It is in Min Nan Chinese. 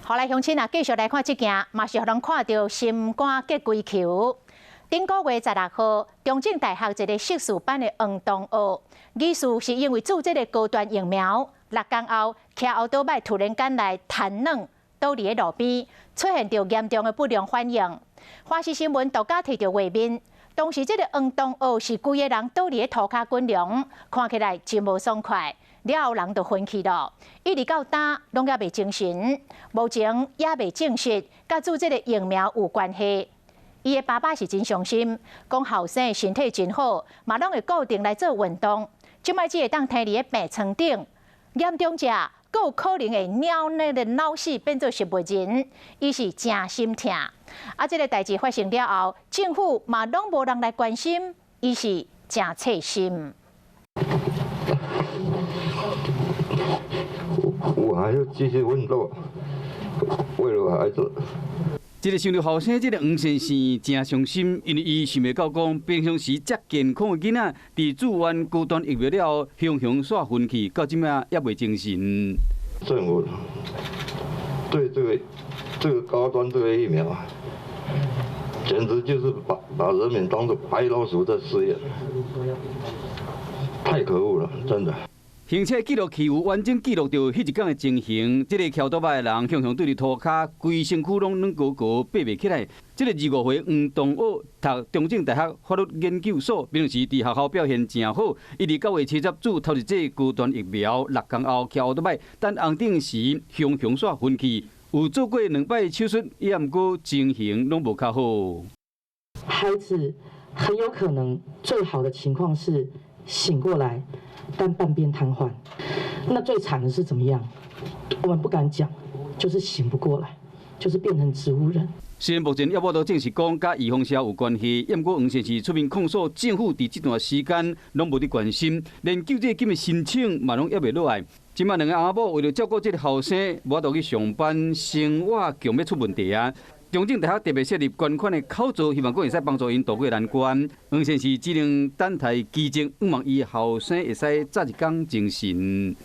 好來，鄉親啊，繼續來看這件，嘛是予人看著心肝結規球。頂個月16號，中正大學一個碩士班的黃同學，疑似是因為注這個高端疫苗，6工後，騎歐多擺突然間來癱軟，倒佇咧路邊，出現著嚴重的不良反應。華視新聞獨家提著畫面，當時這個黃同學是規个人倒佇咧塗跤滾龍，看起來真無爽快。了後人就昏去囉，一直到今攏猶未精神，目前猶未證實佮注這個疫苗有關係。伊的爸爸是真傷心，講後生身體真好，嘛攏會固定來做運動，這擺只會當佇佇咧病床頂，嚴重者閣有可能會腦內的腦死變做植物人，伊是誠心疼。啊，這個代誌發生了後，政府嘛攏無人來關心，伊是誠切心。我還要繼續奮鬥，為了孩子。這個想著後生，這個黃先生誠傷心，因為伊想袂到講平常時遮健康的囡仔，佇注完高端疫苗了後，雄雄煞昏去，到這擺猶未精神。政府對這個高端這個疫苗，簡直就是把人民當作白老鼠在試驗，太可惡了，真的。行車記錄器有完整記錄著彼一工的情形，這個騎歐多擺的人雄雄對佇塗跤，規身軀攏軟糊糊，爬袂起來。這個25歲黃同學讀中正大學法律研究所，平常時佇學校表現誠好，一直9月7日注頭一劑高端疫苗，6工後騎歐多擺等紅燈時，雄雄煞昏去，有做過兩擺手術，也毋過情形攏無較好。孩子很有可能最好的情況是醒過來，但半邊癱瘓。那最慘的是怎麼樣？我們不敢講，就是醒不過來，就是變成植物人。雖然目前猶無證實講佮預防射有關係，毋過黃先生出面控訴政府佇這段時間攏無佇關心，連救濟金的申請嘛攏猶未落來。這擺兩个翁仔某為著照顧這个後生，無法度去上班，生活強欲出問題啊！中正大學特別設立捐款的口座，希望講會使幫助𪜶渡過難關。黃先生只能等待奇蹟，向望伊後生會使早一工精神。